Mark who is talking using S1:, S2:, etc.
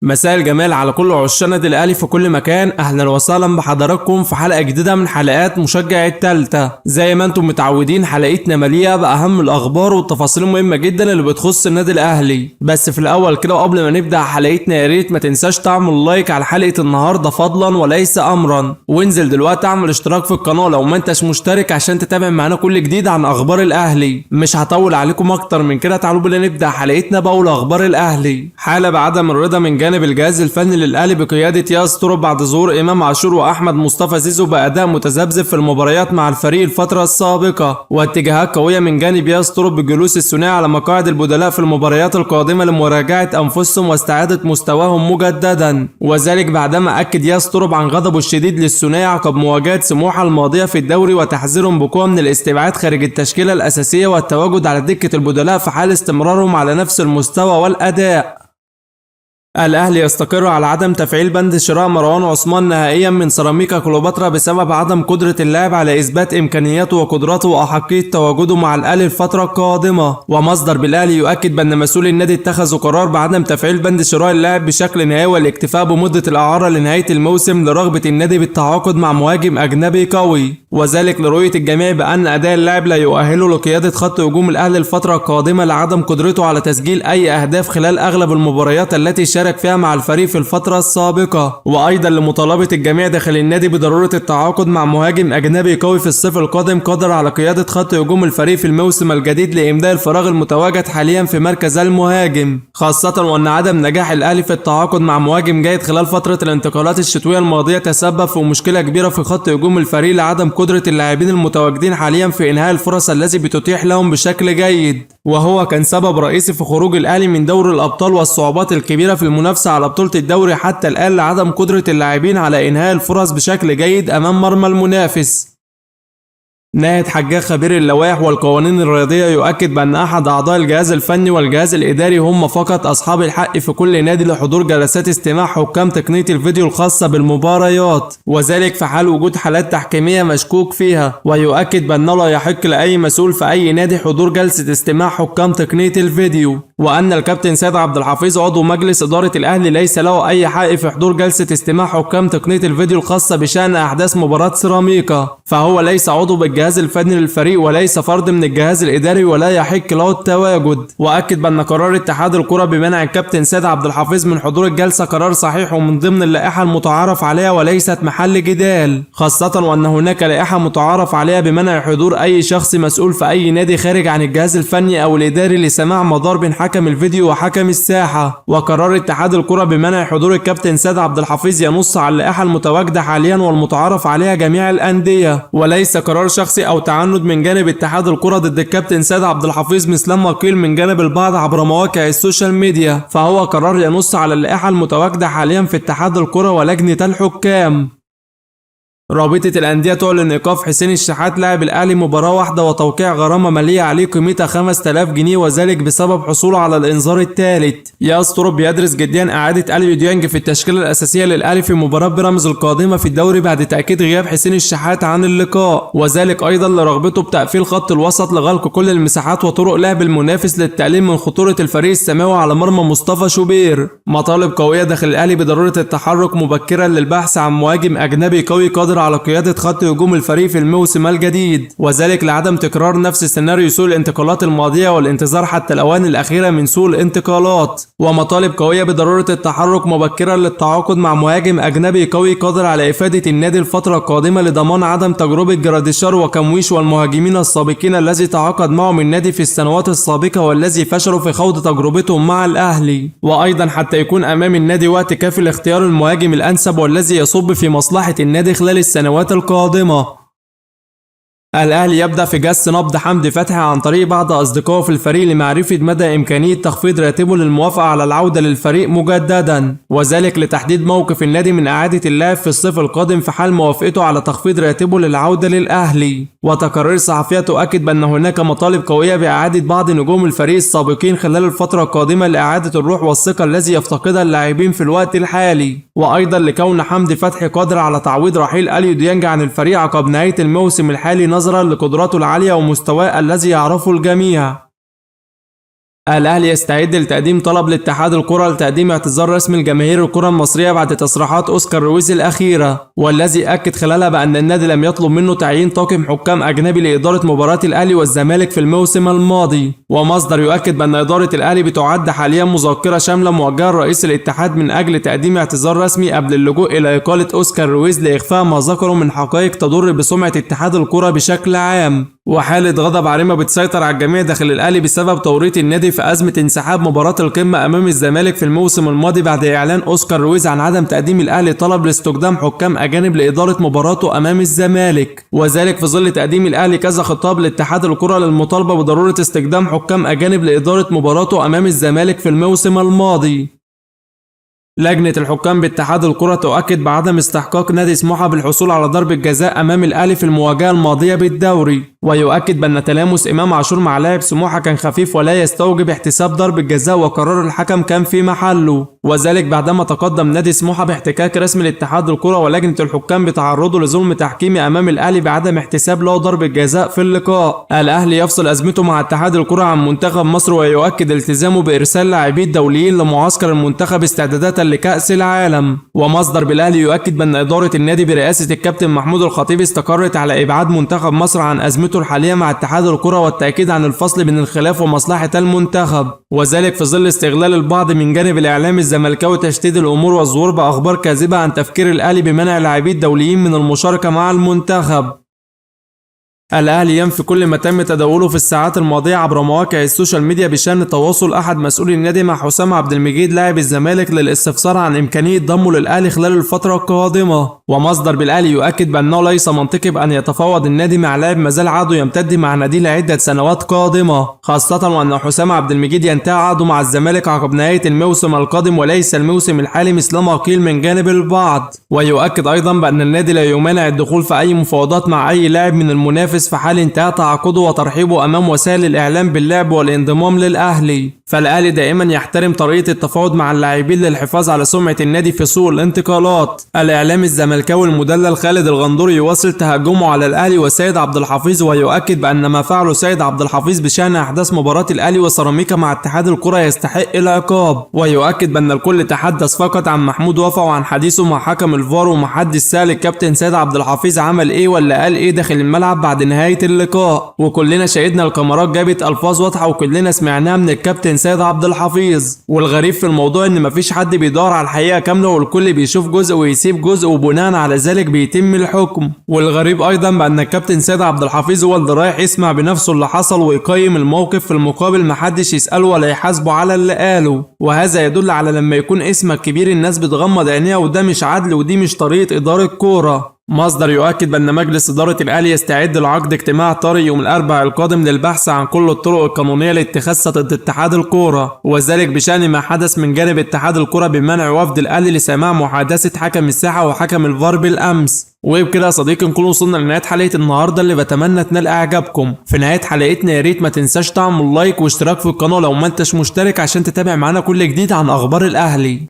S1: مساء الجمال على كل عشاق النادي الاهلي في كل مكان. اهلا وسهلا بحضراتكم في حلقه جديده من حلقات مشجع التالتة. زي ما انتم متعودين حلقتنا مليئه باهم الاخبار والتفاصيل المهمه جدا اللي بتخص النادي الاهلي. بس في الاول كده وقبل ما نبدا حلقتنا يا ريت ما تنساش تعمل لايك على حلقه النهارده فضلا وليس امرا، وانزل دلوقتي اعمل اشتراك في القناه لو ما انتش مشترك عشان تتابع معانا كل جديد عن اخبار الاهلي. مش هطول عليكم اكتر من كده، تعالوا بينا نبدا حلقتنا باول اخبار الاهلي. حاله بعدم الرضا من جانب الجهاز الفني للاهلي بقياده ياس تورو بعد ظهور امام عاشور واحمد مصطفى زيزو باداء متذبذب في المباريات مع الفريق الفتره السابقه، واتجاهات قويه من جانب ياس تورو بجلوس الثنائي على مقاعد البدلاء في المباريات القادمه لمراجعه انفسهم واستعاده مستواهم مجددا، وذلك بعدما اكد ياس تورو عن غضبه الشديد للثنائي عقب مواجهه سموحه الماضيه في الدوري وتحذيرهم بقوه من الاستبعاد خارج التشكيله الاساسيه والتواجد على دكه البدلاء في حال استمرارهم على نفس المستوى والاداء. الاهلي يستقر على عدم تفعيل بند شراء مروان عثمان نهائيا من سيراميكا كليوباترا بسبب عدم قدرة اللاعب على اثبات امكانياته وقدراته واحقية تواجده مع الاهلي الفترة القادمة. ومصدر بالاهلي يؤكد بان مسؤول النادي اتخذوا قرار بعدم تفعيل بند شراء اللاعب بشكل نهائي والاكتفاء بمدة الاعارة لنهاية الموسم لرغبة النادي بالتعاقد مع مهاجم اجنبي قوي، وذلك لرؤية الجميع بان اداء اللاعب لا يؤهله لقيادة خط هجوم الاهلي الفترة القادمة لعدم قدرته على تسجيل اي اهداف خلال اغلب المباريات التي شارك فيها مع الفريق في الفترة السابقة، وأيضا لمطالبة الجميع داخل النادي بضرورة التعاقد مع مهاجم أجنبي قوي في الصيف القادم قادر على قيادة خط هجوم الفريق في الموسم الجديد لإملاء الفراغ المتواجد حاليا في مركز المهاجم، خاصة وأن عدم نجاح الأهلي في التعاقد مع مهاجم جيد خلال فترة الانتقالات الشتوية الماضية تسبب في مشكلة كبيرة في خط هجوم الفريق لعدم قدرة اللاعبين المتواجدين حاليا في إنهاء الفرص التي بتتيح لهم بشكل جيد، وهو كان سبب رئيسي في خروج الأهلي من دوري الأبطال والصعوبات الكبيرة في المنافسة على بطولة الدوري حتى الآن لعدم قدرة اللاعبين على إنهاء الفرص بشكل جيد أمام مرمى المنافس. ناهد حجاج خبير اللوائح والقوانين الرياضية يؤكد بأن أحد أعضاء الجهاز الفني والجهاز الإداري هم فقط أصحاب الحق في كل نادي لحضور جلسات استماع حكام تقنية الفيديو الخاصة بالمباريات، وذلك في حال وجود حالات تحكيمية مشكوك فيها، ويؤكد بأنه لا يحق لأي مسؤول في أي نادي حضور جلسة استماع حكام تقنية الفيديو، وأن الكابتن سيد عبد الحفيظ عضو مجلس إدارة الأهلي ليس له أي حق في حضور جلسة استماع حكام تقنية الفيديو الخاصة بشأن أحداث مباراة سيراميكا، فهو ليس عضو بالجهاز الفني للفريق وليس فرد من الجهاز الإداري ولا يحق له التواجد. وأكد بأن قرار اتحاد الكرة بمنع الكابتن سيد عبد الحفيظ من حضور الجلسة قرار صحيح ومن ضمن اللائحة المتعارف عليها وليست محل جدال، خاصة وأن هناك لائحة متعارف عليها بمنع حضور أي شخص مسؤول في أي نادي خارج عن الجهاز الفني أو الإداري لسماع مدار بين حكم الفيديو وحكم الساحة. وقرار اتحاد الكرة بمنع حضور الكابتن سيد عبد الحفيظ ينص على اللائحة المتواجدة حاليا والمتعارف عليها جميع الأندية، وليس قرار شخصي أو تعنت من جانب اتحاد الكرة ضد الكابتن سيد عبد الحفيظ مثلما قيل من جانب البعض عبر مواقع السوشيال ميديا، فهو قرار ينص على اللائحة المتواجدة حاليا في اتحاد الكرة ولجنة الحكام. رابطة الأندية تعلن إيقاف حسين الشحات لاعب الأهلي مباراة واحدة وتوقيع غرامة مالية عليه قيمتها 5000 جنيه، وذلك بسبب حصوله على الإنذار الثالث. ياس تورو بيدرس جديا إعادة أليو ديانج في التشكيلة الأساسية للأهلي في مباراة بيراميدز القادمة في الدوري بعد تأكيد غياب حسين الشحات عن اللقاء، وذلك أيضا لرغبته بتقفيل خط الوسط لغلق كل المساحات وطرق لعب المنافس للتقليل من خطورة الفريق السماوي على مرمى مصطفى شوبير. مطالب قوية داخل الأهلي بضرورة التحرك مبكرا للبحث عن مهاجم أجنبي قوي قادر على قيادة خط هجوم الفريق في الموسم الجديد، وذلك لعدم تكرار نفس سيناريو سوء الانتقالات الماضية والانتظار حتى الأوان الأخيرة من سوء الانتقالات. ومطالب قوية بضرورة التحرك مبكرا للتعاقد مع مهاجم أجنبي قوي قادر على إفادة النادي الفترة القادمة لضمان عدم تجربة جراديشار وكمويش والمهاجمين السابقين الذي تعاقد معهم النادي في السنوات السابقة والذي فشلوا في خوض تجربتهم مع الأهلي، وأيضا حتى يكون أمام النادي وقت كافي لاختيار المهاجم الأنسب والذي يصب في مصلحة النادي خلال السنوات القادمة. الأهلي يبدأ في جس نبض حمدي فتحي عن طريق بعض أصدقائه في الفريق لمعرفة مدى إمكانية تخفيض راتبه للموافقة على العودة للفريق مجددا، وذلك لتحديد موقف النادي من إعادة اللاعب في الصيف القادم في حال موافقته على تخفيض راتبه للعودة للأهلي. وتقارير صحفية تؤكد بأن هناك مطالب قوية بإعادة بعض نجوم الفريق السابقين خلال الفترة القادمة لإعادة الروح والثقة الذي يفتقدها اللاعبين في الوقت الحالي، وأيضا لكون حمدي فتحي قادر على تعويض رحيل أليو ديانج عن الفريق عقب نهاية الموسم الحالي نظرا لقدراته العالية ومستواه الذي يعرفه الجميع. الاهلي يستعد لتقديم طلب لاتحاد الكرة لتقديم اعتذار رسمي لجماهير الكرة المصرية بعد تصريحات اوسكار رويز الاخيرة، والذي اكد خلالها بان النادي لم يطلب منه تعيين طاقم حكام اجنبي لادارة مباراة الاهلي والزمالك في الموسم الماضي. ومصدر يؤكد بان ادارة الاهلي بتعد حاليا مذكرة شاملة موجهة لرئيس الاتحاد من اجل تقديم اعتذار رسمي قبل اللجوء الى اقالة اوسكار رويز لاخفاء ما ذكره من حقائق تضر بسمعة اتحاد الكرة بشكل عام. وحالة غضب عارمة بتسيطر على الجميع داخل الاهلي بسبب توريط النادي في ازمة انسحاب مباراة القمة امام الزمالك في الموسم الماضي بعد اعلان اوسكار رويز عن عدم تقديم الاهلي طلب لاستخدام حكام اجانب لادارة مباراته امام الزمالك، وذلك في ظل تقديم الاهلي كذا خطاب لاتحاد الكرة للمطالبة بضرورة استخدام حكام اجانب لادارة مباراته امام الزمالك في الموسم الماضي. لجنة الحكام باتحاد الكرة تؤكد بعدم استحقاق نادي سموحة بالحصول على ضربة جزاء أمام الأهلي في المواجهة الماضية بالدوري، ويؤكد بأن تلامس إمام عاشور مع لاعب سموحة كان خفيف ولا يستوجب احتساب ضربة جزاء وقرار الحكم كان في محله، وذلك بعدما تقدم نادي سموحة باحتكاك رسمي لاتحاد الكرة ولجنة الحكام بتعرضه لظلم تحكيمي أمام الأهلي بعدم احتساب له ضربة جزاء في اللقاء. الأهلي يفصل أزمته مع اتحاد الكرة عن منتخب مصر ويؤكد التزامه بإرسال لاعبي دوليين لمعسكر المنتخب استعدادات لكأس العالم. ومصدر بالأهلي يؤكد بأن إدارة النادي برئاسة الكابتن محمود الخطيب استقرت على إبعاد منتخب مصر عن أزمته الحالية مع اتحاد الكرة والتأكيد عن الفصل بين الخلاف ومصلحة المنتخب، وذلك في ظل استغلال البعض من جانب الإعلام الزملكاوي تشديد الأمور والظهور بأخبار كاذبة عن تفكير الأهلي بمنع لاعبي الدوليين من المشاركة مع المنتخب. الأهلي ينفي كل ما تم تداوله في الساعات الماضية عبر مواقع السوشيال ميديا بشأن تواصل أحد مسؤولي النادي مع حسام عبد المجيد لاعب الزمالك للاستفسار عن إمكانية ضمه للأهلي خلال الفترة القادمة. ومصدر بالأهلي يؤكد بأنه ليس منطقي بأن يتفاوض النادي مع لاعب مازال عقده يمتد مع ناديه لعدة سنوات قادمة، خاصة وأن حسام عبد المجيد ينتهي عقده مع الزمالك عقب نهاية الموسم القادم وليس الموسم الحالي مثلما قيل من جانب البعض. ويؤكد أيضا بأن النادي لا يمانع الدخول في أي مفاوضات مع أي لاعب من المنافس في حال انتهاء تعاقده وترحيبه امام وسائل الاعلام باللعب والانضمام للاهلي. فالاهلي دائما يحترم طريقه التفاوض مع اللاعبين للحفاظ على سمعه النادي في سوق الانتقالات. الاعلام الزملكاوي المدلل خالد الغندوري يواصل تهجمه على الاهلي وسيد عبد الحفيظ، ويؤكد بان ما فعله سيد عبد الحفيظ بشان احداث مباراه الاهلي وسيراميكا مع اتحاد الكره يستحق العقاب، ويؤكد بان الكل تحدث فقط عن محمود وفا وعن حديثه مع حكم الفار، ومحدش سال الكابتن سيد عبد الحفيظ عمل ايه ولا قال ايه داخل الملعب بعد نهايه اللقاء. وكلنا شاهدنا الكاميرات جابت الفاظ واضحه وكلنا سمعناها من الكابتن سيد عبد الحفيظ. والغريب في الموضوع ان مفيش حد بيدور على الحقيقه كامله والكل بيشوف جزء ويسيب جزء وبناء على ذلك بيتم الحكم. والغريب ايضا بان الكابتن سيد عبد الحفيظ هو اللي رايح يسمع بنفسه اللي حصل ويقيم الموقف، في المقابل محدش يساله ولا يحاسبه على اللي قاله. وهذا يدل على لما يكون اسمك كبير الناس بتغمض عينيها، وده مش عدل ودي مش طريقه اداره كوره. مصدر يؤكد بأن مجلس إدارة الأهلي يستعد لعقد اجتماع طارئ يوم الأربعاء القادم للبحث عن كل الطرق القانونية لاتخاذها ضد اتحاد الكرة، وذلك بشأن ما حدث من جانب اتحاد الكرة بمنع وفد الأهلي لسماع محادثة حكم الساحة وحكم الفار بالأمس. وبكده يا صديقي نكون وصلنا لنهاية حلقة النهاردة اللي بتمنى تنال إعجابكم. في نهاية حلقتنا يا ريت ما تنساش تعمل لايك واشتراك في القناة لو ما انتش مشترك عشان تتابع معانا كل جديد عن أخبار الأهلي.